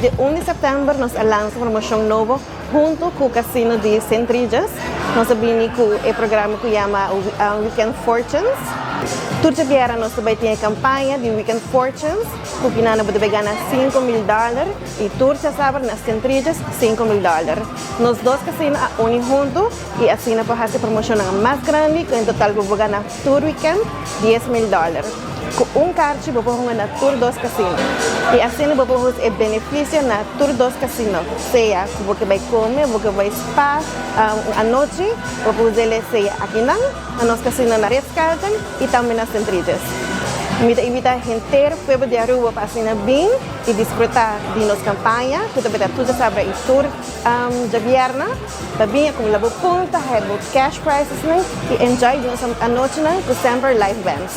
Dia 1 di september nos a lansa promocion nobo hunto cu Casino di St. Regis. Nos a bini cu e programa cu yama Weekend Fortunes. Tur diabierna nos ta bay tin e campaña di Weekend Fortunes, cu kinana bo ta bay gana $5000 y tur diasabra na St. Regis $5000. Nos dos casino a uni hunto y asina por haci promocionnan mas grandi cu en total bo por gana tur weekend $10,000. Cu un carchi bo por hunga na tur dos casino. Y asina bo por usa e beneficio na tur dos casino. Sea cu bo ke bay come, bo ke bay spa un anochi, bo por us'e sea akinan na nos casino na Ritz Carlton y tambe na St. Regis. Mi ta invita henter pueblo di Aruba pa asina bin y disfruta di nos campaña cu ta beta tur diasabra y tur djabierna. Pa bin acumula bo punta, haya bo cash prizesnan y enjoy di nos anochinan cu semper live bands.